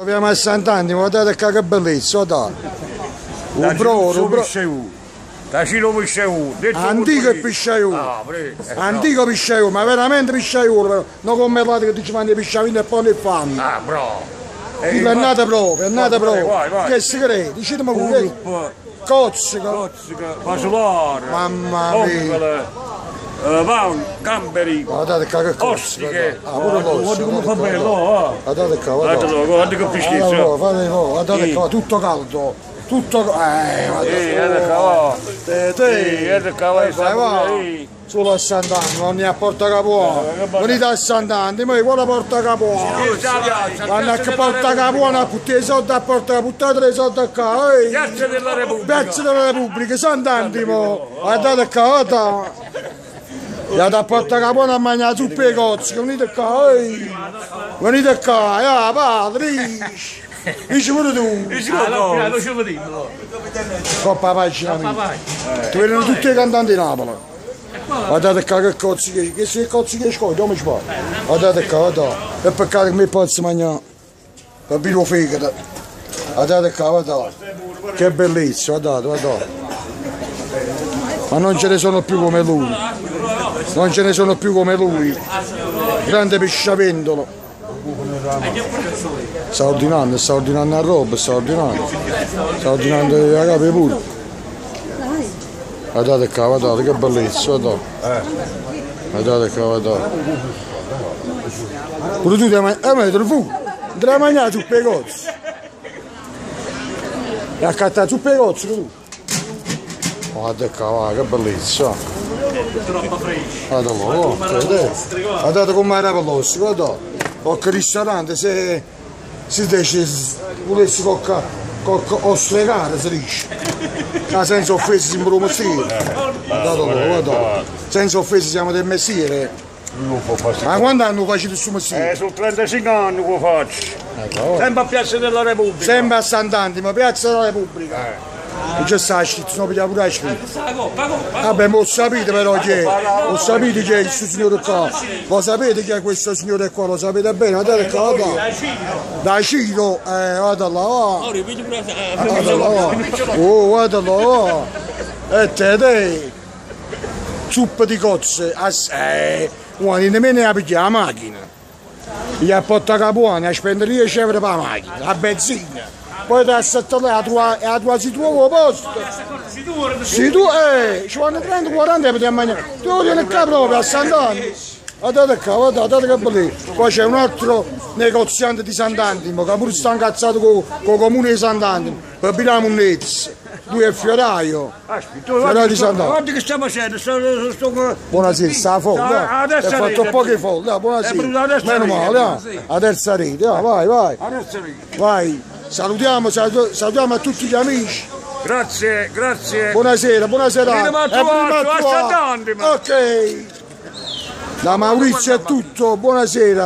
Abbiamo a Sant'Antimo, guardate qua che bellezza, guardate. Un broro, un broro. Tacino pisciaiuolo. Antico e pisciaiuolo. Ah, prego. Antico pisciaiuolo, ma veramente pisciaiuolo, però. Non come l'altro che dice fanno i pisciavini e poi li fanno. Ah, bravo. È nata proprio, è nata proprio. Vai, vai. Che si crede? Dicetemi voi che Purp, cozzica. cozzica, fasolare. Mamma mia. Vongole, van, gamberi. Guardate qua che cozzica. Ostiche. Ah, pure Guarda l'osso. come fa bello, ah. Guardate qua, guardate. Guardate, guarda che Guardate fischizzo. qua, fate voi, guardate qua, tutto caldo. Tutto guardate. Guarda qua, va. Te, te. Sì, guarda qua, vai, Vai, vai. sì. Solo a Sant'Anna, non è a Porta Capuana. Venite a Sant'Anna, ma quella Porta Capuana. Vanno a Porta Capuana, buttare i soldi a Porta Capuana, buttate i soldi qua. Ehi. Piazza della Repubblica. Piazza della Repubblica, Sant'Antimo. Guardate qua, guardate. Andate a Porta Capuana a mangiare zuppe e cozze, venite qua, ehi. Venite qua, ya, padre. Dici pure tu. Ah, lo ci vediamo. Coppa pagina mia. Ti vedono tutti i cantanti di Napoli. Guardate qua che cozzi che, che, che cozzi che scoglio, come ci fa? Guardate qua, guardate. È peccato che mi posso mangiare. Per vino fegato. Guardate qua, guardate. Che bellezza, guardate, guardate. Ma non ce ne sono più come lui. Non ce ne sono più come lui. Grande pesciavendolo. Sta ordinando, sta ordinando la roba, sta ordinando. Sta ordinando la capo pure. Guardate qua, guardate che bellezza, guardate. Guardate qua, guardate. Pure tu ti mangi, ma te lo fu. Te la mangiare zuppe e cozze. E a cattare zuppe e cozze tu. Guarda qua, va, che bellezza. Troppo fresco. Guarda là, guardate. Guardate come era per l'osso, guardate. Qualche ristorante se si dice volessi qualche, qualche ostregare si dice. Ma senza offesa sembra un mestiere. Guardate là, guardate. Senza offesa siamo del mestiere. Ma quando hanno fatto questo mestiere? Sono 35 anni che lo faccio. Sempre a Piazza della Repubblica. Sempre a Sant'Antimo, Piazza della Repubblica. Non c'è sta scritto, no, pigliamo pure la scritta. La coppa, coppa. Vabbè, ma lo sapete però chi è, lo sapete chi è questo signore qua, lo sapete chi è questo signore qua, lo sapete bene, guardate qua, guarda. Da Ciro. Da Ciro, guarda là, va. Ora, vedi pure Guarda là, va. Oh, guarda là, va. E te, te. Zuppa di cozze, guarda, nemmeno la piglia la macchina. Gli ha portato Capuana a spendere 10 euro per la macchina, la benzina. Poi da la tua, la tua si trova posto. Si tu, ci vanno 30, 40 per mangiare. Tu vieni qua proprio a Sant'Anna. Guardate qua, guardate che bello. Poi c'è un altro negoziante di Sant'Antimo che pure sta incazzato con il comune di Sant'Antimo. Per Bilà Munnezza. Lui è fioraio. Fioraio di Sant'Antimo. Guarda che stiamo facendo, sto... Buonasera, sta folla. A terza Ha fatto rete. poche folle, buonasera. È venuta la terza Meno rete. male, a terza rete, vai, vai. Vai. Salutiamo, salutiamo a tutti gli amici. Grazie, grazie. Buonasera, buonasera. Prima E prima a a Sant'Antimo. Ok. Da Maurizio è tutto, buonasera.